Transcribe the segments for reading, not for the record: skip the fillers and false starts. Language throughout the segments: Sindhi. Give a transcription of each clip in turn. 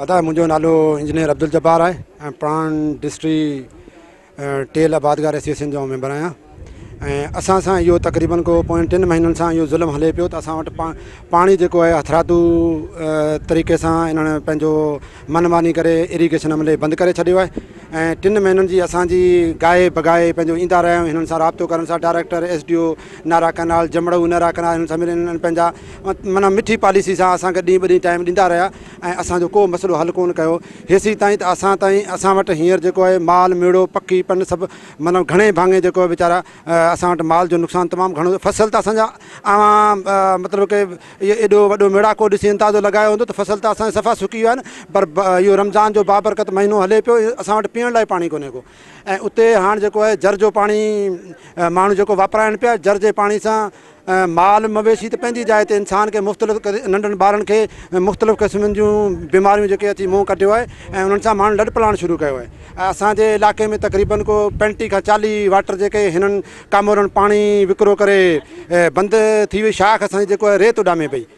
ادا منهنجو نالو انجنيئر عبدالجبار آهي ۽ پراڻ ڊسٽري ٽيل آبادگار ايسوسيئيشن جو ميمبر آهيان ۽ اسان سان اهو تقريبن ڪو پوين ٽن مهينن سان اهو ظلم هلي پيو ته اسان وٽ پاڻي جيڪو آهي هٿرادو طريقي سان انهن پنهنجو من ماني ڪري اريگيشن عملي بند ڪري ڇڏيو آهي ۽ ٽن مهينن جي اسان جي گاهي بگاهي پنهنجو ايندا رهيا آهيون هنن سان رابطو ڪرڻ سان director S D O Nara canal Jamrao Nara canal هنن سان ملي هنن پنهنجا معنيٰ مٺي پاليسي سان اسان کي ڏينهن ٻه ڏينهن ٽائيم ڏيندا رهيا ۽ اسان جو ڪو مسئلو حل ڪونه ڪيو هيسين تائين ته اسان تائين اسان وٽ هينئر جيڪو آهي مال ميڙو پکي پن سڀ معنيٰ گهڻي ڀاڱي جيڪو آهي ويچارا اسان وٽ مال جو نقصان تمام گهڻو فصل ته اسان جا اوهان مطلب ڪي اهو ايڏو وڏو ميڙاڪو ڏسي اندازو لڳايو هوندو ته فصل ته اسان جا صفا سڪي ويا آهن پر اهو رمضان جو بابرڪت مهينو هلي پيو اسان وٽ پيئڻ لاء پاڻي ڪونهي ڪو ۽ اتي هاڻ جيڪو آهي جر جو پاڻي ماڻهو جيڪو واپرائن پيا جر جي پاڻي سان مال مويشي ته پنهنجي جاء تي انسان کي مختلف ننڍن ٻارن کي مختلف قسمن جون بيماريون جيڪي اچي منهن ڪڍيو آهي ۽ انهن سان ماڻهن لڏ پلاڻ شروع ڪيو آهي ۽ اسان جي علائقي ۾ تقريبن ڪو 35 کان 40 واٽر جيڪي هنن ڪامورن پاڻي وڪرو ڪري بند ٿي وئي شاخ اسان جي جيڪو آهي ريت اڏامي پئي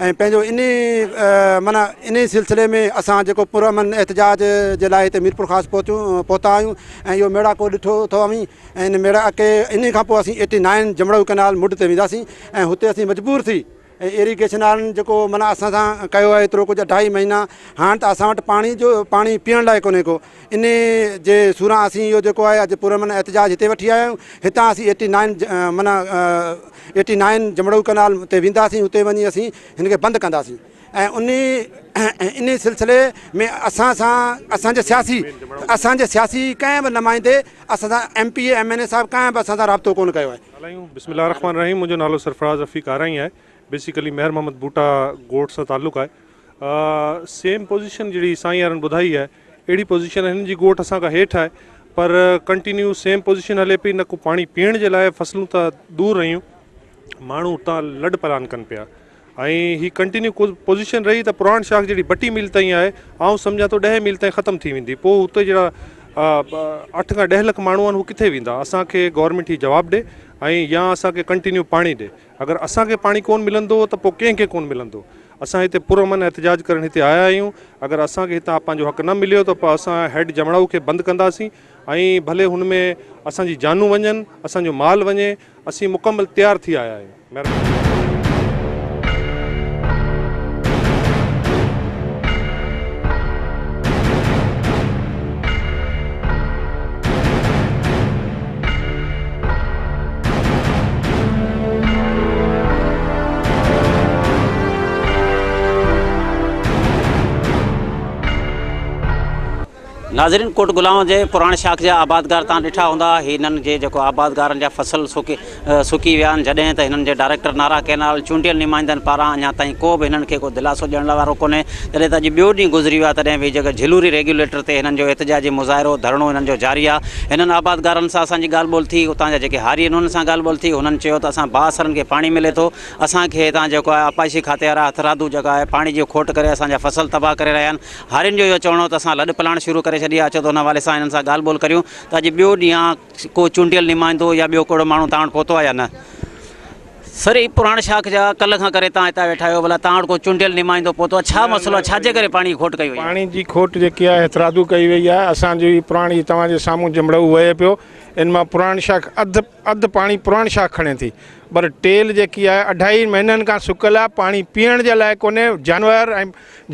۽ پنهنجو انهي معنيٰ انهي سلسلي ۾ اسان جيڪو پرامن احتجاج جي لاء هتي ميرپورخاص پهتيون پهتا آهيون ۽ اهو ميڙاڪو ڏٺو اٿو اوهين ۽ ان ميڙاڪي انهي کان پوء اسين ايٽي نائن جمڙو ڪئنال مڊ تي وينداسين ۽ هتي اسين مجبور ٿي ۽ ايريگيشن وارن جيڪو معنيٰ اسان سان ڪيو آهي ايترو ڪجهه اڍائي مهينا هاڻ ته اسان وٽ پاڻي جو پاڻي پيئڻ لاء ڪونهي ڪو انهي جي سوران اسين اهو جيڪو آهي اڄ پرامن احتجاج هتي وٺي آيا آهيون هتان اسين ايٽي نائن معنيٰ ايٽي نائن جمڙو ڪئنال تي وينداسين اتي وڃي اسين هن کي بند ڪنداسين ۽ انهي انهي سلسلي ۾ اسان سان اسان جي سياسي اسان جي سياسي ڪنهن به نمائندي اسان سان M P A M N A صاحب ڪنهن به اسان سان رابطو ڪونه ڪيو آهي. ڳالهايون بسم الله الرحمٰن الرحيم منهنجو نالو سرفراز رفيق آرائين آهي بيسيڪلي مهر محمد بوٽا ڳوٺ سان تعلق آهي سيم پوزيشن جهڙي سائين وارن ٻڌائي آهي اهڙي پوزيشن هنن جي ڳوٺ اسان کان هيٺ آهي پر ڪنٽينيو سيم پوزيشن هلي پئي نه ڪو پاڻي پيئڻ جي لاء فصلون ته دور رهيون ماڻهو اتان لڏ پلان ڪن پيا ۽ هي ڪنٽينيو پوزيشن رهي ته پراڻ شاخ جهڙي بٽي ميل تائين آهي آئون سمجهان ٿو ڏهه ميل تائين ختم ٿي ويندي پوء اتي جهڙا اٺ کان ڏهه لک ماڻهو آهن هو ڪٿي ويندا اسان کي گورنمينٽ هي جواب ڏي ۽ يا اسان کي ڪنٽينيو پاڻي ڏي اگر اسان کي پاڻي ڪون ملندو ته پوء ڪنهن کي ڪون ملندو. اسان هتي پرامن احتجاج ڪرڻ هتي آيا آهيون اگر اسان کي هتان پنهنجو حق نه مليو ته پوء اسان هيڊ جمڙائو کي بند ڪنداسين ۽ ڀلي هن ۾ اسان جي جانون وڃن اسان جو مال وڃي اسين مڪمل تيار ٿي آيا آهيون مهرباني. ناظرين ڪوٽ غلام جي پراڻي شاخ جا آبادگار تان ڏٺا هوندا هنن جي جيڪو آبادگارن جا فصل سڪي سڪي ويا آهن جڏهن ته هنن جي ڊائريڪٽر نارا ڪئنال چونڊيل نمائندن پاران اڃا تائين ڪو به هنن کي ڪو دلاسو ڏيڻ وارو ڪونهي جڏهن ته اڄ ٻيو ڏينهن گذري ويو آهي تڏهن به جيڪا جهلوري ريگيوليٽر تي هنن جو احتجاجي مظاهرو ڌرڻو هنن جو جاري آهي هنن آبادگارن سان اسان جي ڳالهه ٻولهه ٿي اتان جا جيڪي هاري آهن انهن سان ڳالهه ٻولهه ٿي هنن چيو ته اسان بااثرن کي پاڻي ملي ٿو اسان کي هتان جيڪو آهي آبپاشي کاتي وارا هٿرادو جيڪا آهي پاڻي جي کوٽ ڪري اسان جا فصل تباهه ڪري رهيا آهن هارين جو اهو چوڻ هو ته اسان لڏ پلاڻ شروع ڪري ڇڏي آهي اچو ته ان حوالي سان هنن سان ڳالهه ٻولهه ڪريون ته اڄ ٻيو ڏينهن آهي ڪو چونڊيل نمائندو يا ٻيو ڪهڙو ماڻهو توهان وٽ پهتو آهي يا نه؟ سر هي پراڻ شاخ جا ڪلهه کان ڪري توهان هتان ويٺا آهيو ڀلا توهان وٽ ڪو چونڊيل نمائندو پهتو آهي ڇا مسئلو آهي ڇا جي ڪري پاڻي جي کوٽ ڪئي وئي آهي؟ پاڻي جي کوٽ جيڪي آهي هٿرادو ڪئي وئي آهي اسان جو هي پراڻ هي توهان جي سامهون جمڙئو وهي پيو ان مان پراڻ شاخ اڌ اڌ پاڻي پراڻ شاخ کڻي ٿي پر ٽيل جيڪي آهي اڍائي مهينن کان سڪل آهي پاڻي پيئڻ جي لاء ڪونهي جانور ۽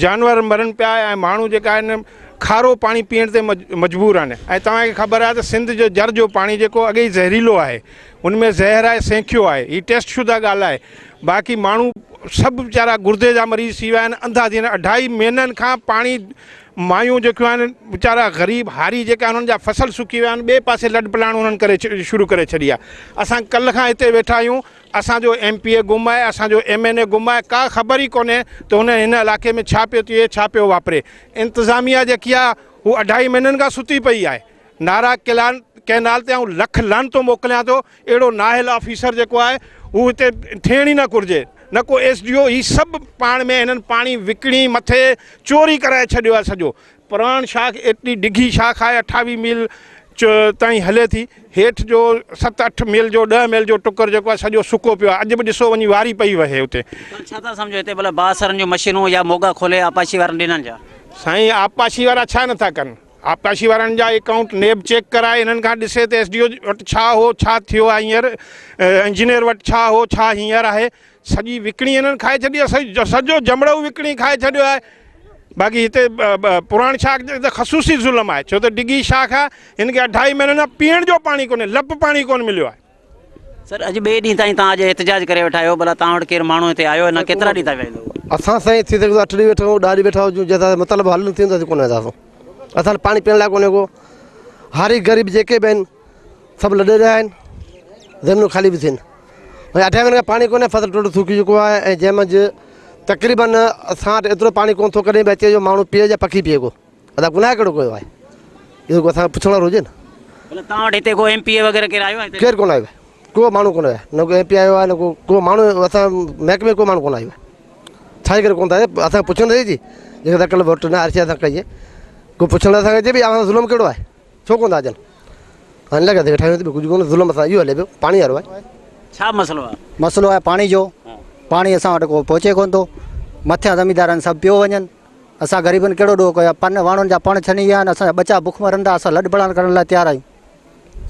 جانور مرن پيا ۽ ماڻهو جيڪا آهن کارو پاڻي پيئڻ تي مجبور آهن ۽ توهان کي خبر آهي ته سنڌ جو جر جو پاڻي جيڪو اڳي ئي زهريلو آهي ان ۾ زهر آهي سينکيو آهي هي ٽيسٽ شده ڳالهه آهي باقي ماڻهو سڀ ويچارا گردي جا مريض ٿي ويا آهن انڌا ٿي ويا آهن اڍائي مهينن کان پاڻي مايون جيڪيون آهن ويچارا غريب هاري جيڪا آهن انهن جا فصل سڪي ويا آهن ٻئي پاسي لڏ پلاڻ انهن ڪري شروع ڪري ڇڏي آهي اسان ڪلهه کان هتي ويٺا آهيون اسان جو ايم پي اي گم آهي اسان جو ايم اين اي گم آهي ڪا خبر ئي ڪونهي ته هن هن علائقي ۾ ڇا پيو ٿئي ڇا پيو واپري انتظاميا جيڪي آهي هو اڍائي مهينن کان ستي پئي آهي نارا ڪلان ڪئنال تي آئون لک لعنتون موڪليان ٿو اهڙو نااهل آفيسر جيڪو آهي هو هتي ٿيڻ ئي نه گهرجي نه ڪو ايس ڊي او هي سڀ پاڻ ۾ هنن پاڻي وڪڻي مٿي چوري ڪرائي ڇڏيو آهي سڄو پراڻ شاخ ايتري ڊگهي شاخ آهي اٺاويهه ميل تائين هلي ٿي هيٺ جو ست اٺ ميل جو ڏهه ميل جو ٽڪر جيڪو آهي سڄو سڪو پيو آهي اڄ به ڏسو وڃي واري پئي وهي اتي. توهان ڇا ٿا سمجهو هتي ڀلا بااثرن جون مشينون يا موڳا کولي آبپاشي وارن ڏنن ڇا؟ سائين آبپاشي وارا ڇا نٿا ڪن؟ آبپاشي وارن جا اڪائونٽ نيب چيڪ ڪرائي انهن کان ڏسي ته ايس ڊي او وٽ ڇا هو ڇا ٿيو آهي هينئر انجنيئر وٽ ڇا هو ڇا هينئر آهي سڄي وڪڻي انهن کائي ڇڏي آهي سڄو جمڙو وڪڻي کائي ڇڏيو آهي باقي هتي پراڻ شاخ تي ته خصوصي ظلم آهي ڇو ته ڊگهي شاخ آهي هن کي اڍائي مهينن کان پيئڻ جو پاڻي ڪونهي لپ پاڻي ڪونه مليو آهي. سر اڄ ٻئي ڏينهن تائين توهان اڄ احتجاج ڪري ويٺا آهيو ڀلا توهان وٽ ڪير ماڻهو هتي آيو نه ڪيترا ڏينهن تائين ويهندو. اسان سائين ٿي سگهي ٿو اٺ ڏينهن ويٺا هجون ڏهه ڏينهن ويٺا هجون جيستائين مطالبو حل نه ٿيندو اسين ڪونه وينداسون اسان وٽ پاڻي پيئڻ لاء ڪونهي ڪو هاري غريب جيڪي به آهن سڀ لڏي رهيا آهن زمينون خالي به ٿين ۽ اڍائي مهينن کان پاڻي ڪونهي فصل ٽوٽل سڪي چڪو آهي ۽ جنهن منجهه تقريبن اسان وٽ ايترو پاڻي ڪونه ٿو ڪڏهن به اچي جو ماڻهو پيئي يا پکي پيئي ڪو ادا گناهه ڪهڙو ڪيو آهي اهو ڪو اسان کي پڇڻ وارو هجي نه. ڀلا توهان وٽ هتي ڪو ايم پي اي وغيره ڪير آيو آهي هتي؟ ڪير ڪونه آيو آهي ڪو ماڻهو ڪونه آيو آهي نه ڪو ايم پي آيو آهي نه ڪو ڪو ماڻهو اسان محڪمي ڪو ماڻهو ڪونه آيو آهي ڇا جي ڪري ڪونه ٿا اچن اسان کي پڇڻ ته اچي جيڪڏهن اسان ڪلهه ووٽ نه هارسي اسان ڪئي ڪو پڇڻ اسان کي اچي ڀئي اوهان سان ظلم ڪهڙو آهي ڇو ڪونه ٿا اچن هن لڳا ويٺا آهيون ٻيو ڪجهه ڪونه ظلم اسان اهو هلي پيو پاڻي وارو آهي. ڇا مسئلو آهي؟ مسئلو آهي پاڻي جو پاڻي اسان وٽ ڪو پهچي ڪونه ٿو مٿيان زميندارن سڀ پيو وڃن اسان غريبن ڪهڙو ڏوهه ڪيو آهي؟ پن واڻن جا پڻ ڇني ويا آهن، اسان جا ٻچا بک مرن ٿا، اسان لڏ پلاڻ ڪرڻ لاء تيار آهيون.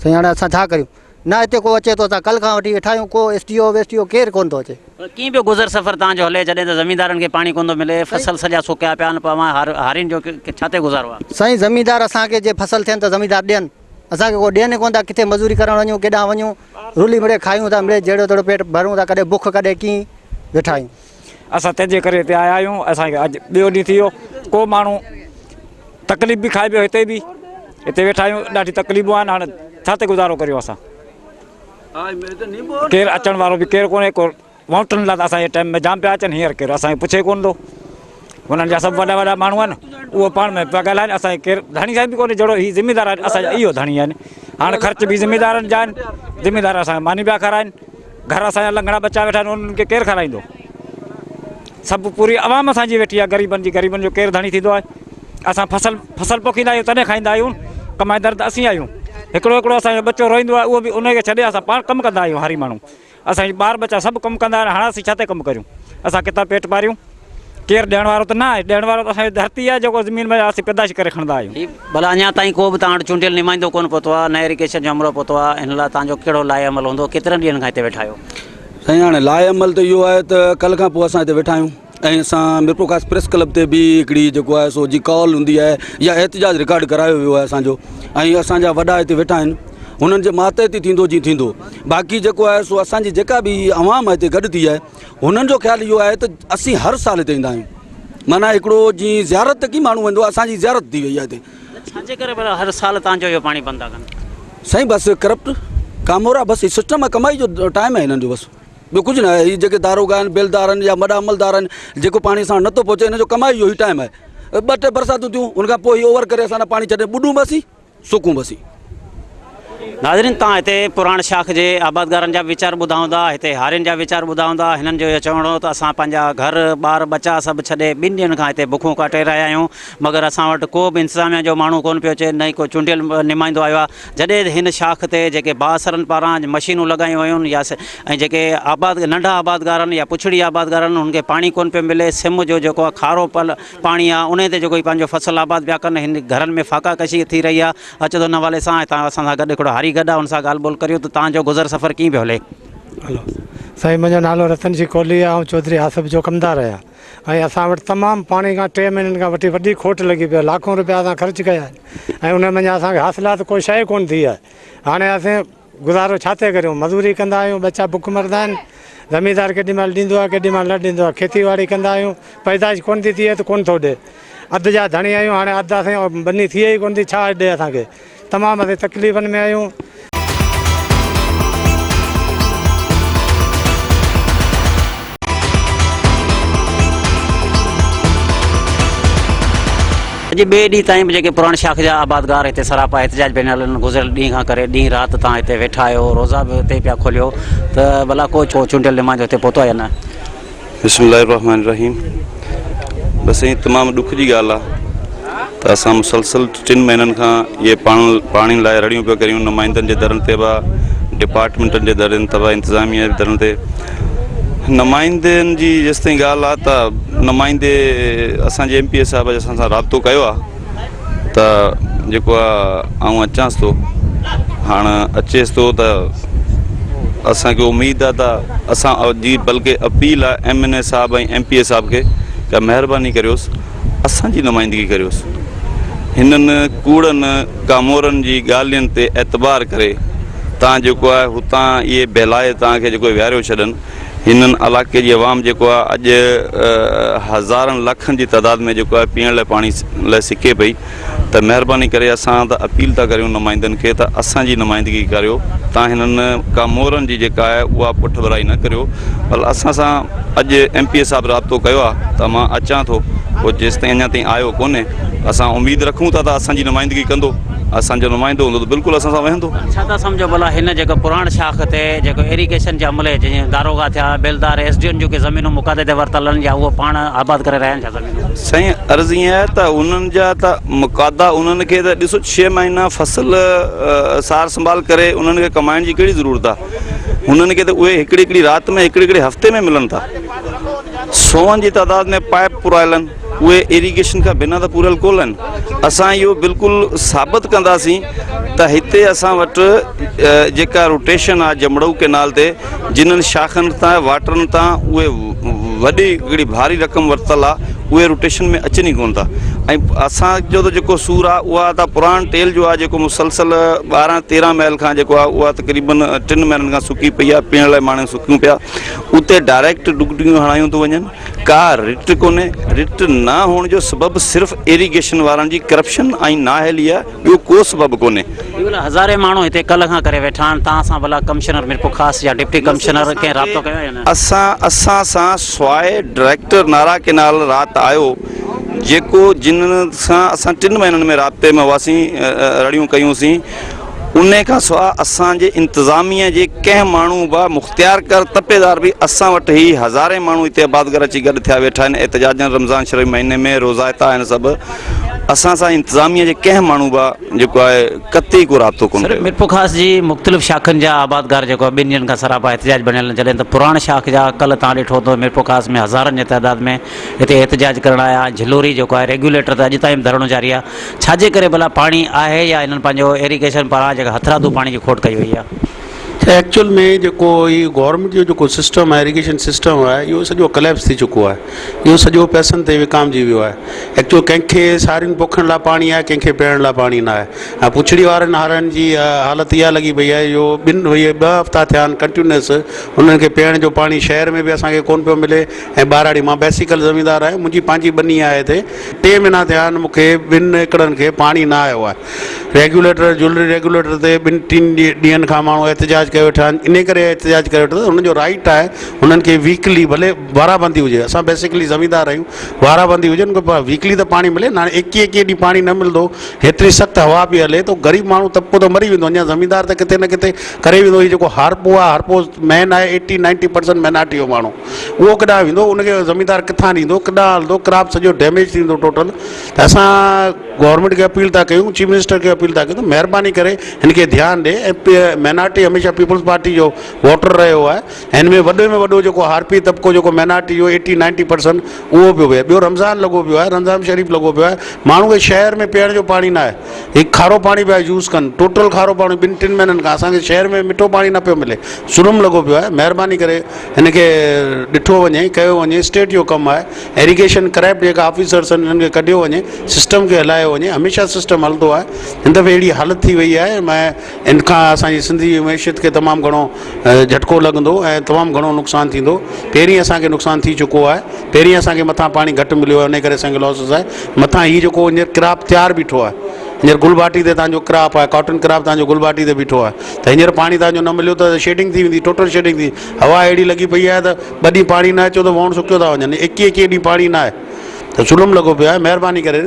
سائين هاڻي اسان ڇا ڪريون؟ نه هتي ڪو اچي ٿو، اسان ڪلهه کان وٺي ويٺا آهيون، ڪو S D O V S D O ڪير ڪونه ٿو اچي. پر ڪيئن پيو گذر سفر توهان جو هلي جڏهن ته زميندارن کي پاڻي ڪونه ٿو ملي، فصل سڄا سڪيا پيا آهن، پوء اوهان هارين جو ڇا تي گذارو آهي؟ سائين زميندار اسان کي جي فصل ٿين ته زميندار ڏين، اسان کي ڪو ڏين ئي ڪونه ٿا، ڪٿي مزوري ڪرڻ وڃون، ڪيڏانهن وڃون، رلي مڙي کايون ٿا، مڙي جهڙو تهڙو پيٽ ڀرون ٿا، ڪڏهن بک ڪڏهن ڪيئن ويٺا آهيون. اسان تنهن جي ڪري هتي آيا آهيون اسان کي اڄ ٻيو ڏينهن ٿي ويو ڪو ماڻهو تڪليف به کائي پيو هتي به هتي ويٺا آهيون ڏاڍي تڪليفون آهن هاڻي ڇا تي گذارو ڪريون اسان ڪير اچڻ وارو به ڪير ڪونهي ڪو ووٽن لاء ته اسان جي ٽائيم ۾ جام پيا اچن هينئر ڪير اسان کي پڇي ڪونه ٿو هنن جا سڀ وڏا وڏا ماڻهو آهن اهو پاڻ ۾ پيا ڳالهائن اسان کي ڪير ڌڻي سائين به ڪونهي جهڙو هي ذميدار آهن اسان جا اهو ڌڻي آهن هاڻي خرچ به ذميدارن جا آهن ذميدار اسان کي ماني پيا کارائن گهر اسان جا لنگڙا ٻچا ويٺا آهن انهن کي ڪير کارائيندو سڀ پوري عوام اسان جي ويٺي آهي غريبن جي غريبن جو ڪير ڌڻي ٿيندو آهي اسان فصل فصل پوکيندا آهيون تڏهن کائيندا آهيون ڪمائيندڙ ته اسين آهيون هڪڙو هڪڙو اسان جو ٻچو روئيندو آهي اهو به ان کي ڇڏي اسان پاڻ ڪم ڪندا آهيون هاري ماڻهو اسان جي ٻار ٻچا سڀ ڪم ڪندا آهن هاڻ اسين ڇا تي ڪم ڪريون اسان ڪٿان پيٽ پاريون ڪير ڏيڻ وارو ته نه آهي ڏيڻ وارو ته اسان جي ڌرتي آهي جيڪو زمين ۾ اسين پيدائش ڪري کڻندا آهيون. هي ڀلا اڃا تائين ڪو به توهان وٽ چونڊيل نمائندو ڪونه پهتو آهي نه ايريگيشن جو عملو پهتو آهي ان لاء توهان جو ڪهڙو لاء عمل هوندو ڪيترن ڏينهن کان هتي ويٺا آهيو؟ سائين هاڻي لاء عمل ته اهو آهي ته ڪلهه کان پوء اسان هتي ويٺا آهيون ۽ اسان ميرپورخاص پريس ڪلب تي به هڪڙي جيڪو آهي سو جي ڪال هوندي آهي يا احتجاج رڪارڊ ڪرايو ويو آهي اسان جو ۽ اسان جا وڏا هتي ويٺا آهن هنن جي ماتحت ئي ٿيندو جي ٿيندو باقي جيڪو آهي سو اسان جي جيڪا به عوام هتي گڏ ٿي آهي هنن جو خيال اهو آهي ته اسين هر سال هتي ايندا آهيون معنيٰ هڪڙو جي زيارت تي ڪي ماڻهو ويندو آهي اسان جي زيارت ٿي وئي آهي هتي. ڇا جي ڪري ڀلا هر سال توهان جو اهو پاڻي بند ٿا ڪن. سائين بس ڪرپٽ ڪامورا بس هي سسٽم آهي ڪمائي جو ٽائيم آهي هنن جو بس ٻيو ڪجهه نه آهي هي جيڪي داروغا آهن بيلدار آهن يا وڏا عملدار آهن جيڪو پاڻي اسان وٽ نٿو پهچي هن جو ڪمائي جو هي ٽائيم آهي ٻه ٽي برساتون ٿيون ان کان پوء هي اوور ڪري اسان ڏانهن پاڻي ڇڏي ٻڏون به اسين سڪون بسي. ناظرين توهان هتي پراڻ شاخ جي آبادگارن جا به ويچار ٻڌا هوندا هتي هارين جا ويچار ٻڌا هوندا هنن جو اهو چوڻ هو ته اسان پنهنجا گهر ٻار ٻچا سڀ ڇڏي ٻن ڏينهن کان هتي بکون ڪاٽي رهيا آهيون مگر اسان وٽ ڪو به انتظاميا جو ماڻهو ڪونه پيو اچي نه ئي ڪو چونڊيل نمائندو آيو آهي جڏهن هن شاخ تي جيڪي بااثرن پاران مشينون لڳايون ويون يا ۽ جيڪي آباد ننڍا آبادگار آهن يا پڇڙي آبادگار آهن انهن کي پاڻي ڪونه پيو ملي سم جو جيڪو آهي کارو پل پاڻي آ انهي تي جيڪو هي پنهنجو فصل آباد پيا ڪن هن گهرن ۾ فاقا ڪشي ٿي رهي آ اچو ته ان حوالي سان هتان اسان سان گڏ هڪڙو هاري گڏ آ ان سان ڳالهه ٻولهه ڪريون ته تان جو گذر سفر ڪيئن پيو هلي. هلو سائين منهنجو نالو رتن سنگهه ڪولهي آ آئون چوڌري آصف جو ڪمدار آهيان ۽ اسان وٽ تمام پاڻي کان ٽي مهينن کان وٺي وڏي کوٽ لڳي پئي آ لاکون روپيا اسان خرچ ڪيا آهن ۽ ان منجهان اسان کي حاصلات ڪو شيء ڪونه ٿي آهي هاڻي اسين گذارو ڇا تي ڪريون، مزوري ڪندا آهيون، ٻچا بک مرندا آهن، زميندار ڪيڏي مهل ڏيندو آهي ڪيڏي مهل نه ڏيندو آهي، کيتي واڙي ڪندا آهيون، پيدائش ڪونه ٿي ٿئي ته ڪونه ٿو ڏي، اڌ جا ڌڻي آهيون، هاڻي اڌ اسان ٻني ٿئي ئي ڪونه ٿي ڇا ڏي اسان کي، تمام اسين تڪليفن ۾ آهيون. اڄ ٻئي ڏينهن تائين به جيڪي پراڻ شاخ جا آبادگار هتي سراپا احتجاج پيا هلن گذريل ڏينهن کان ڪري ڏينهن رات تان هتي ويٺا آهيو روزا به هتي پيا کوليو ته ڀلا ڪو چونڊيل نمائندو هتي پهتو آهي يا نه؟ بسم الله الرحمن الرحيم بس سائين تمام ڏک جي ڳالهه آ ته اسان مسلسل ٽن مهينن کان اهي پاڻي لاء رڙيون پيا ڪريون نمائندن جي درن تي به ڊپارٽمينٽن جي درن تي به انتظاميه جي درن تي نمائندن جي جيستائين ڳالهه آ ته نمائندي اسان جي ايم پي اي صاحب اسان سان رابطو ڪيو آ ته جيڪو آ آئون اچانس ٿو هاڻ اچيس ٿو ته اسان کي اميد آ ته اسان جي بلڪه اپيل آ ايم اين اي صاحب ۽ ايم پي اي صاحب کي ته مهرباني ڪريوس اسان جي نمائندگي ڪريوس هنن ڪوڙن ڪامورن جي ڳالهين تي اعتبار ڪري تان جيڪو آهي هتان اهي بهلائي تان کي جيڪو ويهاريو ڇڏن هنن علاقي جي عوام جيڪو آهي اڄ هزارن لکن جي تعداد ۾ جيڪو آهي پيئڻ لاء پاڻي لاء سڪي پئي ته مهرباني ڪري اسان ته اپيل ٿا ڪريون نمائندن کي ته اسان جي نمائندگي ڪريو تان هنن ڪامورن جي جيڪا آهي اها پٺڀرائي نه ڪريو ڀلا اسان سان اڄ ايم پي اي صاحب رابطو ڪيو آهي ته مان اچان ٿو پوء جيستائين اڃا تائين آيو ڪونهي اسان اميد رکون ٿا ته اسان جي نمائندگي ڪندو اسان جو نمائندو هوندو ته بلڪل اسان سان ويهندو. ڇا ٿا سمجهو ڀلا هن جيڪو پراڻ شاخ تي جيڪو ايريگيشن جي عملي جيئن داروغا ٿيا بيلدار ايس ڊي اون جون ڪي زمينون مقاطعي تي ورتل آهن يا اهو پاڻ آباد ڪري رهيا آهن ڇا زمينون؟ سائين عرض ائين آهي ته انهن جا ته مقاطعا انهن کي ته ڏسو ڇهه مهينا فصل سار سنڀال ڪري انهن کي ڪمائڻ جي ڪهڙي ضرورت آهي هنن کي ته اهي هڪڙي هڪڙي رات ۾ هڪڙي هڪڙي هفتي ۾ ملن ٿا. سون جي تعداد ۾ پائپ پورائل آهن اهي ايريگيشن کان بنا ته پوريل ڪونه آهن. اسان اهو بلڪل ثابت ڪنداسين ته هتي اسان وٽ جيڪا روٽيشن آهي جمڙئو ڪينال تي جنھن شاخن تان واٽرن تان اهي وڏي هڪڙي ڀاري رقم ورتل آهي اهي روٽيشن ۾ اچن ئي ڪونه ٿا ۽ اسان جو ته جيڪو سور آهي اها ته پراڻ ٽيل جو آهي جيڪو مسلسل 12 13 ميل کان جيڪو آهي اها تقريبن ٽن مهينن کان سڪي پئي آهي پيئڻ لاء ماڻهو سڪيون پيا اتي ڊائريڪٽ ڊگڊگيون هڻايون ٿيون وڃن ڪا رٽ ڪونهي رٽ نه هئڻ جو سبب صرف ايريگيشن وارن جي ڪرپشن ۽ نااهلي آهي ٻيو ڪو سبب ڪونهي. ٻي ڀلا هزارين ماڻهو هتي ڪلهه کان ڪري ويٺا آهن توهان سان ڀلا ڪمشنر ميرپورخاص يا ڊپٽي ڪمشنر ڪنهن رابطو ڪيو آهي يا نه؟ اسان اسان سان سواء ڊائريڪٽر نارا ڪينال رات آيو جيڪو جن سان اسان ٽن مهينن ۾ رابطي ۾ هئاسين رڙيون ڪيون سين انهي کان سواء اسان جي انتظاميه جي ڪنهن ماڻهو به مختيارڪار تپيدار به اسان وٽ هي هزارين ماڻهو هتي آبادگار اچي گڏ ٿيا ويٺا آهن احتجاجن رمضان شريف مهيني ۾ روزائتا آهن سڀ اسان سان انتظاميه جي ڪنهن ماڻهو به جيڪو آهي قطعي ڪو رابطو ڪونه سر ڪيو. ميرپورخاص جي مختلف شاخن جا آبادگار جيڪو ٻن ڏينهن کان سراپا احتجاج بڻيل آهن جڏهن ته پراڻ شاخ جا ڪلهه تان ڏٺو ته ميرپورخاص ۾ هزارن جي تعداد ۾ هتي احتجاج ڪرڻ آيا جهلوري جيڪو آهي ريگيوليٽر تي اڄ تائين به ڌرڻو جاري آهي ڇا جي ڪري ڀلا پاڻي آهي يا انهن پنهنجو ايريگيشن پاران جيڪا هٿرادو پاڻي جي کوٽ ڪئي وئي آهي. ايڪچوئل ۾ جيڪو هي گورنمينٽ جو جيڪو سسٽم آهي ايريگيشن سسٽم آهي اهو سڄو ڪليپس ٿي چڪو آهي اهو سڄو پئسن تي وڪامجي ويو آهي ايڪچوئل ڪنهن کي سارين پوکڻ لاء پاڻي آهي ڪنهن کي پيئڻ لاء پاڻي نه آهي ۽ پڇڙي وارن هارن جي حالت اها لڳي پئي آهي جو ٻن اهي ٻه هفتا ٿيا آهن ڪنٽينيوس انهن کي پيئڻ جو پاڻي شهر ۾ به اسان کي ڪونه پيو ملي ۽ ٻهراڙي مان بيسيڪل زميندار آهيان منهنجي پنهنجي ٻني آهي هتي ٽي مهينا ٿيا آهن مون کي ٻن ايڪڙن کي پاڻي نه آيو آهي ريگيوليٽر جولري ريگيوليٽر تي ٻن ٽن ڏينهن کان ماڻهو احتجاج ڪيو ويٺا آهن انهي ڪري احتجاج ڪري ويٺا انهن جو رائيٽ آهي انهن کي ويڪلي ڀلي وارابندي هجي اسان بيسيڪلي زميندار آهيون وارابندي هجي ان کي ويڪلي ته پاڻي ملي نه هاڻي ايڪيهه ايڪيهه ڏينهن پاڻي نه ملندو هيتري سخت هوا پئي هلي ته غريب ماڻهو طبقو ته مري ويندو اڃا زميندار ته ڪٿي نه ڪٿي ڪري ويندو هي جيڪو هارپو آهي هارپو مين آهي ايٽي نائنٽي پرسنٽ مينارٽي جو ماڻهو اهو ڪيڏانهن ويندو ان کي زميندار ڪٿان ڏيندو ڪيڏانهن هلندو ڪراپ سڄو ڊيميج ٿيندو ٽوٽل ته اسان گورنمينٽ کي اپيل ٿا ڪيون چيف منسٽر کي اپيل ٿا ڪيون ته مهرباني ڪري هن کي ڌيان ڏي ۽ مينارٽي هميشه پيپلز پارٽي جو ووٽر رهيو آهي هن ۾ وڏي ۾ وڏو جيڪو هارپي طبقو جيڪو مينارٽي جو ايٽي نائنٽي پرسنٽ اهو پيو ويهي ٻيو رمضان لڳو پيو آهي رمضان شريف لڳو پيو آهي ماڻهو کي شهر ۾ پيئڻ جو پاڻي نه آهي هي کارو پاڻي پيا يوز ڪن ٽوٽل کارو پاڻي ٻن ٽن مهينن کان اسان کي شهر ۾ مٺو پاڻي نه پيو ملي ظلم لڳو پيو آهي مهرباني ڪري هن کي ڏٺو وڃي ڪيو وڃي اسٽيٽ جو ڪم آهي ايريگيشن ڪرپٽ جيڪا آفيسرس آهن انهن کي ڪڍيو وڃي سسٽم کي هلايو وڃي هميشه سسٽم هلندو آهي هن دفعي اهڙي حالت ٿي وئي آهي ۽ ان کان اسان جي سنڌ جي معيشت کي تمام گهڻو جهٽڪو لڳندو ۽ تمام گهڻو نقصان ٿيندو پهرين اسان کي نقصان ٿي چڪو آهي پهرين اسان کي مٿان پاڻي گهٽ مليو آهي ان ڪري اسان کي لاسز آهي مٿان هي جيڪو هينئر ڪراپ تيار بيٺو آهي هينئر گل ڀاٽي تي تان جو ڪراپ آهي ڪاٽن ڪراپ تان جو گل ڀاٽي تي بيٺو آهي ته هينئر پاڻي تان جو نه مليو ته شيڊنگ ٿي ويندي ٽوٽل شيڊنگ ٿي هوا اهڙي لڳي پئي آهي ته ٻه ڏينهن پاڻي نه اچيو ته ووڻ سڪيو ٿا وڃن ايڪيهه ايڪيهه ڏينهن پاڻي نه آهي ته ظلم لڳو پيو آهي مهرباني ڪري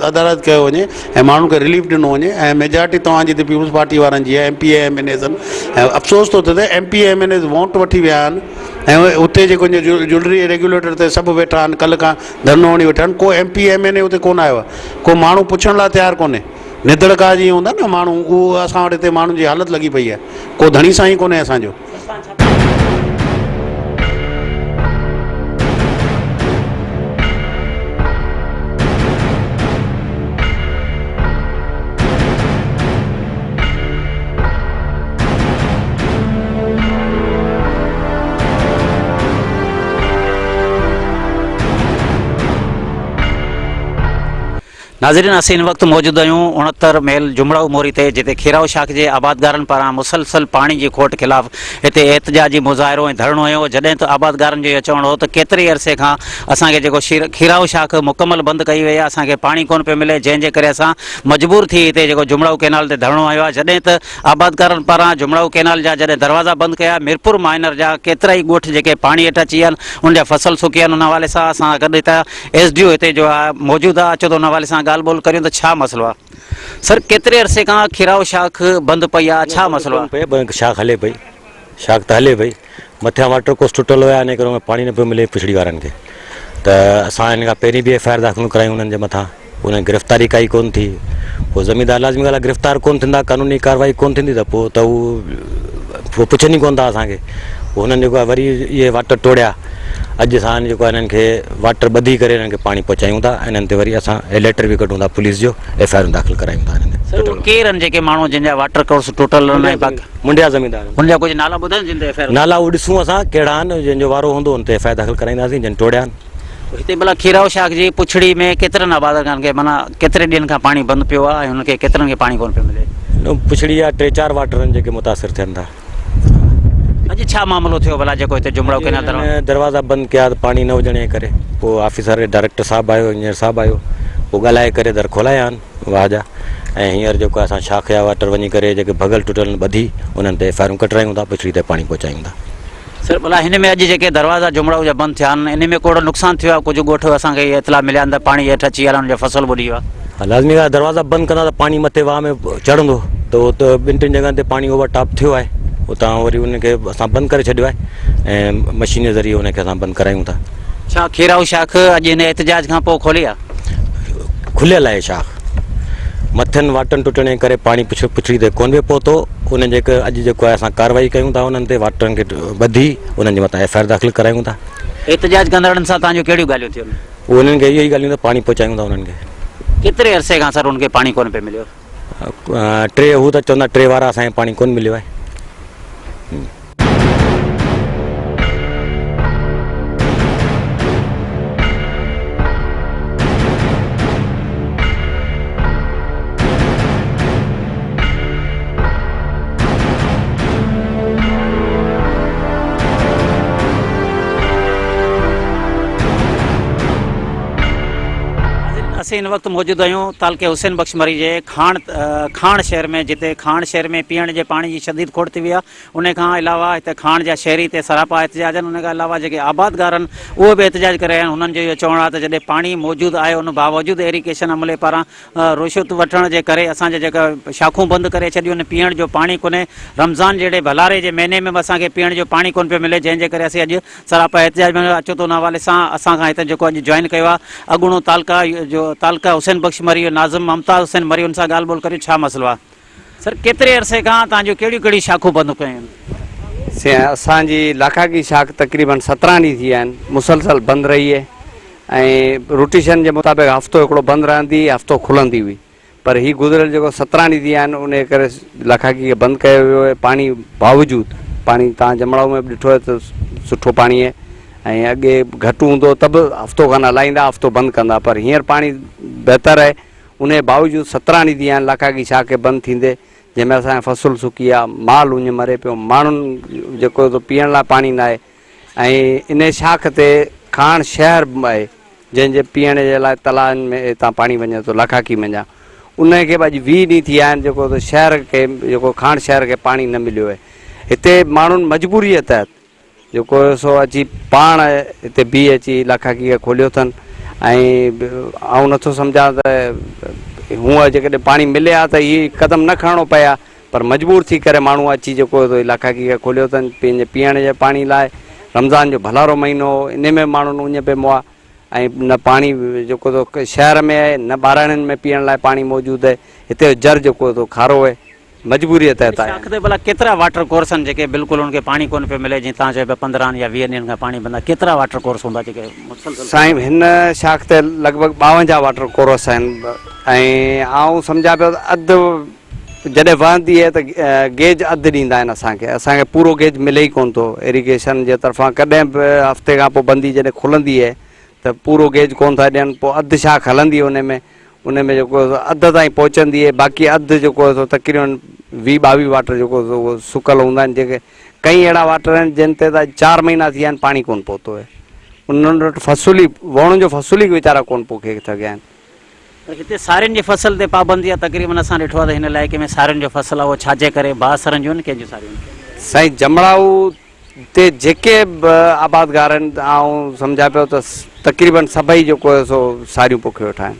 عدالت ڪيو وڃي ۽ ماڻهن کي رليف ڏنو وڃي ۽ ميجارٽي توهان جي هتي پيپلز پارٽي وارن جي آهي M P A M N As ۽ افسوس ٿو ٿئي ته M P A M N As vote وٺي ويا آهن ۽ اتي جيڪو جولري ريگيوليٽر تي سڀ ويٺا آهن ڪلهه کان ڌرڻو هڻي ويٺا آهن ڪو M P A M N A اتي ڪونه آيو آهي ڪو ماڻهو پڇڻ لاء تيار ڪونهي نڌڙڪا جيئن هوندا نه ماڻهو اهو اسان وٽ هتي ماڻهن جي حالت لڳي پئي آهي ڪو ڌڻي سائين ڪونهي اسان جو. ناظرين اسين هن وقت موجود آهيون 69 ميل جمڙائو موري تي جتي کيرائو شاخ جي آبادگارن پاران مسلسل پاڻي جي کوٽ خلاف هتي احتجاجي مظاهرو ۽ ڌرڻو هنيو جڏهن ته آبادگارن جو اهو چوڻ هو ته ڪيتري عرصي کان اسان کي جيڪو کيرائو شاخ مڪمل بند ڪئي وئي آهي اسان کي پاڻي ڪونه پيو ملي جنهن جي ڪري اسان مجبور ٿي هتي جيڪو جمڙائو ڪينال تي ڌرڻو هنيو آهي جڏهن ته آبادگارن پاران جمڙائو ڪينال جا جڏهن دروازا بند ڪيا ميرپور مائنر جا ڪيترائي ڳوٺ جيڪي پاڻي هيٺ اچي ويا آهن ان جا فصل سڪي ويا آهن ان حوالي سان اسان گڏ هتان ايس ڊي او هتي جو آهي موجود آهي اچو ته ان حوالي سان ڳالهه ٻولهه ڪريون ته ڇا مسئلو آهي سر ڪيتري عرصي کان کيرائو شاخ بند پئي آهي ڇا مسئلو آهي؟ پئي شاخ هلي پئي شاخ ته هلي پئي مٿيان واٽر ڪورس ٽٽل هيا ان ڪري ان ۾ پاڻي نه پيو ملي پڇڙي وارن کي ته اسان ان کان پهرين به ايف I R داخل ڪرايون انهن جي مٿان انهن گرفتاري ڪائي ڪون ٿي پوء زميندار لازمي ڳالهه گرفتار ڪون ٿيندا قانوني ڪارروائي ڪون ٿيندي ته پوء ته هو پوء پڇن ئي ڪون ٿا اسان کي پوء هنن جيڪو آهي وري اهي واٽر ٽوڙيا اڄ اسان جيڪو آهي هنن کي واٽر ٻڌي ڪري هنن کي پاڻي پهچايون ٿا انهن تي وري اسان ليٽر به ڪڍون ٿا پوليس جو ايف I R داخل ڪرايون ٿا هنن تي سر اهي ڪير آهن جيڪي ماڻهو جن جا واٽر ڪورس ٽوٽل آهن ۽ باقي منڊيا زميندار هن جا ڪجهه نالا ٻڌايو جن تي ايف I R نالا اهو ڏسون اسان ڪهڙا آهن جن جو وارو هوندو ان تي ايف I R داخل ڪرائينداسين جن ٽوڙيا آهن هتي ڀلا کيرائو شاخ جي پڇڙي ۾ ڪيترن آبادگارن کي معنيٰ ڪيتري ڏينهن کان پاڻي بند پيو آهي ۽ هنن کي ڪيترن کي پاڻي ڪونه پيو ملي؟ پڇڙي جا ٽي چار واٽر آهن جيڪي متاثر ٿين ٿا. اڄ ڇا معاملو ٿيو ڀلا جيڪو هتي جمڙائو ڪئنال دروازا. دروازا بند ڪيا ته پاڻي نه هجڻ جي ڪري پوء آفيسر ڊائريڪٽر صاحب آيو انجنيئر صاحب آيو پوء ڳالهائي ڪري در کولايا آهن واهه جا ۽ هينئر جيڪو اسان شاخ جا واٽر وڃي ڪري جيڪي ڀڳل ٽٽل آهن ٻڌي انهن تي ايف I آرون ڪٽرايون ٿا پڇڙي تي پاڻي پهچايون ٿا. سر ڀلا هن ۾ اڄ جيڪي دروازا جمڙائو جا بند ٿيا آهن ان ۾ ڪو اهڙو نقصان ٿيو آهي ڪجهه ڳوٺ اسان کي اهي اطلاع مليا آهن ته پاڻي هيٺ اچي ويا آهن انهن جو فصل ٻڏي ويو آهي. لازمي ڳالهه دروازا بند ڪندا ته پاڻي مٿي واهه ۾ چڙهندو ته اهو ته ٻن ٽن جڳهن تي پاڻي اوور ٽاپ ٿيو آهي اتان وري ان کي اسان بند ڪري ڇڏيو آهي ۽ مشين جي ذريعي ان کي اسان بند ڪرايون ٿا. ڇا کيرائو شاخ اڄ هن احتجاج کان پوء کولي آهي؟ کليل آهي شاخ مٿين واٽن ٽٽڻ جي ڪري پاڻي پڇڙي تي ڪونه پيو پهتو انهن جي ڪري اڄ جيڪو آهي اسان ڪارروائي ڪيون ٿا انهن تي واٽرن کي ٻڌي انهن جي مٿان ايف I R داخل ڪرايون ٿا. احتجاج ڪندڙن سان توهان جون ڪهڙيون ڳالهيون ٿيون؟ انهن کي اهي ئي ڳالهيون ته پاڻي پهچايون ٿا انهن کي. ڪيتري عرصي کان سر انهن کي پاڻي ڪونه پئي مليو؟ ٽي هو ته چوندا ٽي وارا اسان کي پاڻي ڪونه مليو آهي. اسين هن وقت موجود آهيون تعلقي حسين بخش مري جي کاڻ کاڻ شهر ۾ جتي کاڻ شهر ۾ پيئڻ جي پاڻي جي شديد کوٽ ٿي وئي آهي ان کان علاوه هتي کاڻ جا شهري هتي سراپا احتجاج آهن ان کان علاوه جيڪي آبادگار آهن اهي به احتجاج ڪري رهيا آهن هنن جو اهو چوڻ آهي ته جڏهن پاڻي موجود آهي ان باوجود ايريگيشن عملي پاران رشوت وٺڻ جي ڪري اسان جا جيڪا شاخون بند ڪري ڇڏيون آهن پيئڻ جو پاڻي ڪونهي رمضان جهڙي ڀلاري جي مهيني ۾ به اسان کي پيئڻ جو پاڻي ڪونه پيو ملي جنهن جي ڪري اسين اڄ سراپا احتجاج ۾ اچو ته ان حوالي سان اسان کان هتي جيڪو اڄ جوائن ڪيو آهي اڳوڻو تعلقه جو تعلقه حسين بخش مري جو ناظم ممتاز حسين مري ان سان ڳالهه ٻولهه ڪريون ڇا مسئلو آهي سر ڪيتري عرصي کان توهان جون ڪهڙيون ڪهڙيون شاخون بند ڪيون آهن؟ سائين اسان جي لاکاڪي شاخ تقريبن 17 ڏينهن ٿي ويا آهن مسلسل بند رهي آهي ۽ روٽيشن جي مطابق هفتو هڪڙو بند رهندي هئي هفتو کلندي هئي پر هي گذريل جيڪو 17 ڏينهن ٿي ويا آهن ان جي ڪري لاکاڪي کي بند ڪيو ويو آهي پاڻي باوجود پاڻي توهان جمڙائو ۾ به ڏٺو آهي ته سٺو پاڻي آهي ۽ اڳي گهٽ هوندو ته به هفتو کن هلائيندا هفتو بند ڪندا پر هينئر پاڻي بهتر آهي انهيء باوجود 17 ڏينهن ٿي ويا آهن لاکاڪي شاخ کي بند ٿيندي، جنهن ۾ اسان جو فصل سڪي ويا، مال اڃ مري پيو، ماڻهن جيڪو سو پيئڻ لاء پاڻي ناهي ۽ انهيء شاخ تي کاڻ شهر به آهي، جنهن جي پيئڻ جي لاء تلائن ۾ هتان پاڻي وڃي ٿو لاکاڪي منجهان. انهيء کي به اڄ 20 ڏينهن ٿي ويا آهن جيڪو سو شهر کي جيڪو کاڻ شهر کي پاڻي نه مليو آهي. هتي ماڻهن مجبوريء تحت جيڪو هيو سو اچي پاڻ هتي بيهي اچي لاکاڪي کي کوليو اٿن ۽ آئون نٿو سمجهان ته هونء جيڪڏهن پاڻي ملي ها ته هي قدم نه کڻڻو پئي ها پر مجبور ٿي ڪري ماڻهو اچي جيڪو هيو سو لاکاڪي کي کوليو اٿن پنهنجي پيئڻ جي پاڻي لاء رمضان جو ڀلارو مهينو هو انهي ۾ ماڻهن اڃ پئي مئا ۽ نه پاڻي جيڪو سو شهر ۾ آهي نه ٻاراڻين ۾ پيئڻ لاء پاڻي موجود آهي هتي جو جر جيڪو سو کارو آهي مجبوريء تحت آيا آهن. شاخ تي ڀلا ڪيترا واٽر ڪورس آهن جيڪي بلڪل ان کي پاڻي ڪونه پيو ملي جيئن توهان چيو پيا 15 يا 20 ڏينهن کان پاڻي بند آهي ڪيترا واٽر ڪورس هوندا جيڪي مسلسل سائين هن شاخ تي لڳ ڀڳ 52 واٽر ڪورس آهن ۽ آئون سمجهان پيو ته اڌ جڏهن وهندي آهي ته گيج اڌ ڏيندا آهن اسان کي اسان کي پورو گيج ملي ئي ڪونه ٿو ايريگيشن جي طرفان ڪڏهن به هفتي کان پوء بندي جڏهن کلندي آهي ته پورو گيج ڪونه ٿا ڏين پوء اڌ شاخ هلندي آهي ان ۾ ان ۾ جيڪو آهي سو اڌ تائين پهچندي آهي باقي اڌ جيڪو آهي سو تقريبن ويهه ٻاويهه واٽر جيڪو آهي سو اهو سڪل هوندا آهن جيڪي ڪئين اهڙا واٽر آهن جن تي ته چار مهينا ٿي ويا آهن پاڻي ڪونه پهتو آهي انهن وٽ فصل ئي ووڻن جو فصل ئي ويچارا ڪونه پوکي سگهيا آهن. پر هتي سارين جي فصل تي پابندي آهي تقريبن اسان ڏٺو آهي ته هن علائقي ۾ سارين جو فصل آهي اهو ڇاجي ڪري بااثرن جون ڪنهن جون ساريون آهن؟ سائين جمڙائو تي جيڪي به آبادگار آهن آئون سمجهان پيو ته تقريبن سڀئي جيڪو آهي سو ساريون پوکي ويٺا آهن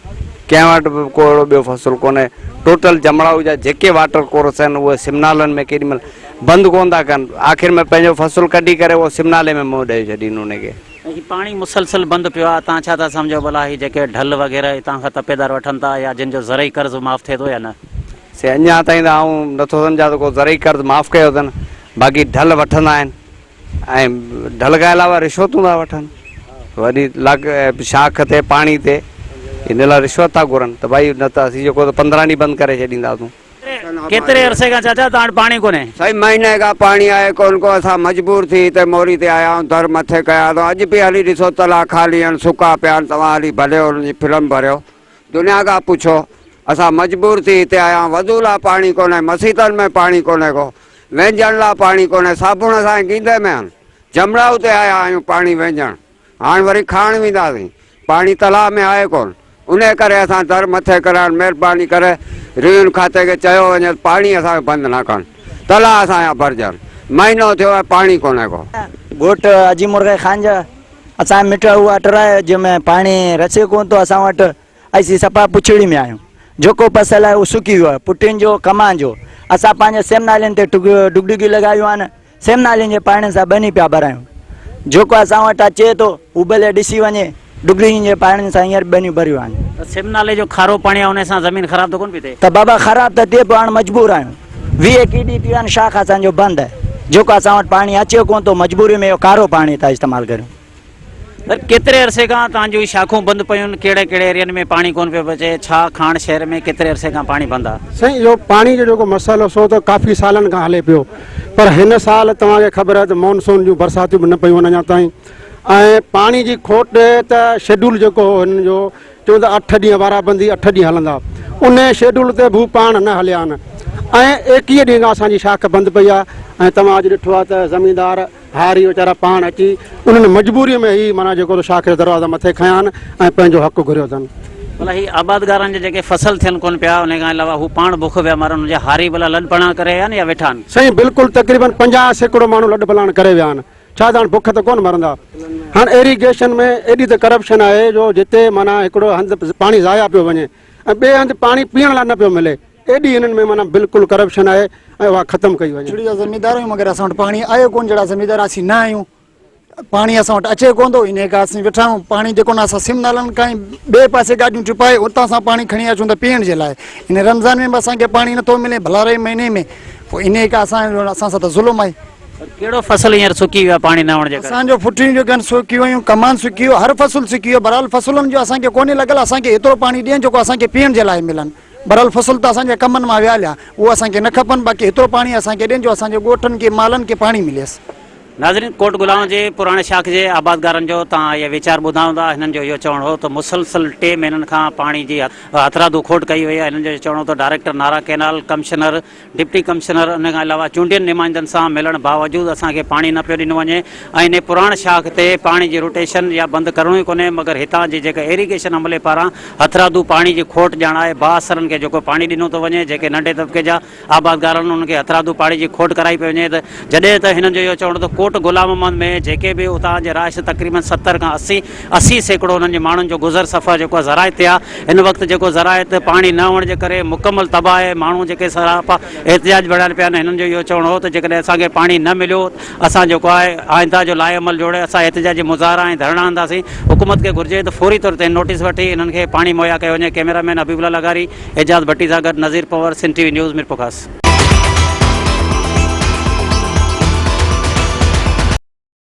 ڪنهن وٽ به ڪو اهڙو ٻيو فصل ڪونهي ٽوٽل جمڙائو جا جيڪي واٽر ڪورس آهن اهي سمنالن ۾ ڪيڏي مهل بند ڪونه ٿا ڪن آخر ۾ پنهنجو فصل ڪڍي ڪري اهو سمنالي ۾ منهن ڏئي ڇڏين ان کي. هي پاڻي مسلسل بند پيو آهي تان ڇا ٿا سمجهو ڀلا هي جيڪي ڍل وغيره هتان کان تپيدار وٺن ٿا يا جن جو زرعي قرض معاف ٿئي ٿو يا نه؟ سي اڃا تائين ته آئون نٿو سمجهان ته ڪو زرعي قرض معاف ڪيو اٿن باقي ڍل وٺندا آهن ۽ ڍل کان علاوه رشوتون ٿا وٺن وڏي لاڪ شاخ تي پاڻي تي ان لاء رشوت ٿا گهرن ته ڀائي نه ته اسين جيڪو ته پندرهن ڏينهن بند ڪري ڇڏينداسون. ڪيتري عرصي کان چاچا توهان وٽ پاڻي ڪونهي؟ سائين مهيني کان پاڻي آهي ڪونه ڪو اسان مجبور ٿي هتي موري تي آيا آهيون در مٿي ڪيا اٿئون اڄ به هلي ڏسو تلاء خالي آهن سڪا پيا آهن توهان هلي ڀلي انهن جي فلم ڀريو دنيا کان پڇو اسان مجبور ٿي هتي آيا آهيون وضو لاء پاڻي ڪونهي مسيتن ۾ پاڻي ڪونهي ڪو وهنجڻ لاء پاڻي ڪونهي صابڻ اسان جي گيندي ۾ آهن جمڙائو تي آيا آهيون پاڻي وهنجڻ هاڻ وري کاڻ وينداسين پاڻي تلاء ۾ آهي ڪونه انهي ڪري اسان در مٿي ڪرائڻ مهرباني ڪري ريون کاتي کي چيو وڃي ته پاڻي اسان کي بند نه ڪن تلاء اسان جا ڀرجن مهينو ٿيو آهي پاڻي ڪونهي ڪو. ڳوٺ حاجي مرغي خان جا اسان مٽ اهو اٽر آهي جنهن ۾ پاڻي رسي ڪونه ٿو اسان وٽ اسين صفا پڇڙي ۾ آهيون جيڪو فصل آهي اهو سڪي ويو آهي پٽين جو ڪمان جو اسان پنهنجي سيم نالين تي ڊگڊگيون لڳايون آهن سيم نالين جي پاڻي سان ٻني پيا ڀرايون جيڪو اسان وٽ اچي ٿو هو ڀلي ڏسي وڃي ڊگڊگين جي پاڻي سان هينئر ٻنيون ڀريون آهن. ته سم نالي جو کارو پاڻي آهي ان سان زمين خراب ته ڪونه پئي ٿئي؟ ته بابا خراب ته ٿئي پيو هاڻ مجبور آهيون 20 ايڪيهه ڏينهن ٿي ويا آهن شاخ اسان جو بند آهي جيڪو اسان وٽ پاڻي اچي ڪونه ٿو مجبوري ۾ اهو کارو پاڻي ٿا استعمال ڪريون. سر ڪيتري عرصي کان توهان جون شاخون بند پيون آهن ڪهڙي ڪهڙي ايرين ۾ پاڻي ڪونه پيو پهچي ڇا کاڻ شهر ۾ ڪيتري عرصي کان پاڻي بند آهي؟ سائين اهو پاڻي جو جيڪو مسئلو سو ته ڪافي سالن کان هلي پيو پر هن سال توهان کي خبر آهي ته مونسون جون برساتيون به نه پيون آهن اڃا تائين ۽ پاڻي جي کوٽ ته شيڊول جيڪو هو هنن جو چون ته اٺ ڏينهن وارا بندي اٺ ڏينهن هلندا ان شيڊول تي به هو پاڻ نه هليا آهن ۽ ايڪيهه ڏينهن کان اسان جي شاخ بند پئي آهي ۽ توهان اڄ ڏٺو آهي ته زميندار هاري ويچارا پاڻ اچي انهن مجبوري ۾ هي معنيٰ جيڪو ته شاخ جا دروازا مٿي کنيا آهن ۽ پنهنجو حق گهريو اٿن. ڀلا هي آبادگارن جا جيڪي فصل ٿين ڪونه پيا انهي کان علاوه هو پاڻ بک پيا مرن انهن جا هاري ڀلا لڏ پلاڻ ڪري ويا آهن يا ويٺا آهن؟ سائين بلڪل تقريبن 50% ماڻهو لڏ پلاڻ ڪري ويا آهن ڇا ته هاڻ بک ته ڪونه مرندا هاڻ ايريگيشن ۾ ايڏي ته ڪرپشن آهي جو جتي معنيٰ هڪڙو هنڌ پاڻي ضايع پيو وڃي ۽ ٻئي هنڌ پاڻي پيئڻ لاء نه پيو ملي ايڏي هنن ۾ معنيٰ بلڪل ڪرپشن آهي ۽ اها ختم ڪئي وڃي. ڇڙي جا زميندار آهيون مگر اسان وٽ پاڻي آهي ڪونه جهڙا زميندار اسين نه آهيون پاڻي اسان وٽ اچي ڪونه ٿو انهي کان اسين ويٺا آهيون پاڻي جيڪو نه اسان سم نالن کان ئي ٻئي پاسي گاڏيون ٽپائي اتان سان پاڻي کڻي اچون ته پيئڻ جي لاء ان رمضان ۾ به اسان کي پاڻي نٿو ملي ڀلاري مهيني ۾ پوء انهي کان اسان اسان سان ته ظلم آهي. پر ڪهڙو فصل هينئر سڪي ويو آهي پاڻي نه هئڻ جي ڪري؟ اسان جو ڦٽيون جيڪي آهن سڪي ويون ڪمان سڪي ويو هر فصل سڪي ويو بهرحال فصلن جو اسان کي ڪونهي لڳل اسان کي ايترو پاڻي ڏين جيڪو اسان کي پيئڻ جي لاء ملن بهرحال فصل ته اسان جا ڪمن مان ويا هليا اهو اسان کي نه کپن باقي ايترو پاڻي اسان کي ڏين جو اسان جي ڳوٺن کي مالن کي پاڻي مليس. ناظرين ڪوٽ غلام جي پراڻي شاخ جي آبادگارن جو توهان اهي ويچار ٻڌا هوندا هنن جو اهو چوڻ هو ته مسلسل ٽي مهينن کان پاڻي جي هٿرادو کوٽ ڪئي وئي آهي هنن جو چوڻ هو ته director Nara canal commissioner deputy commissioner ان کان علاوه چونڊيل نمائندن سان ملڻ باوجود اسان کي پاڻي نه پيو ڏنو وڃي ۽ انهي پراڻ شاخ تي پاڻي جي روٽيشن يا بند ڪرڻو ئي ڪونهي مگر هتان جي جيڪا ايريگيشن عملي پاران هٿرادو پاڻي جي کوٽ ڄاڻائي بااثرن کي جيڪو پاڻي ڏنو ٿو وڃي جيڪي ننڍي طبقي جا آبادگار آهن انهن کي هٿرادو پاڻي جي کوٽ ڪرائي پئي وڃي ته جڏهن ته هنن جو اهو چوڻ ته ڪوٽ غلام محمد ۾ جيڪي به اتان جي رهائش تقريبن 70 کان 80 80% انهن جي ماڻهن جو گذر سفر جيڪو آهي زراعت تي آهي هن وقت جيڪو زراعت پاڻي نه هئڻ جي ڪري مڪمل تباهه آهي ماڻهو جيڪي سراپا احتجاج بڻايل پيا آهن هنن جو اهو چوڻ هو ته جيڪڏهن اسان کي پاڻي نه مليو اسان جيڪو آهي آئنده جو لاء عمل جوڙي اسان احتجاجي مظاهرا ۽ ڌرڻا هڻنداسين حڪومت کي گهرجي ته فوري طور تي نوٽيس وٺي انهن کي پاڻي مهيا ڪيو وڃي ڪئميرا مين حبيب الله لغاري اعجاز ڀٽي سان گڏ Nazir Panhwar Sindh T V news Mirpurkhas.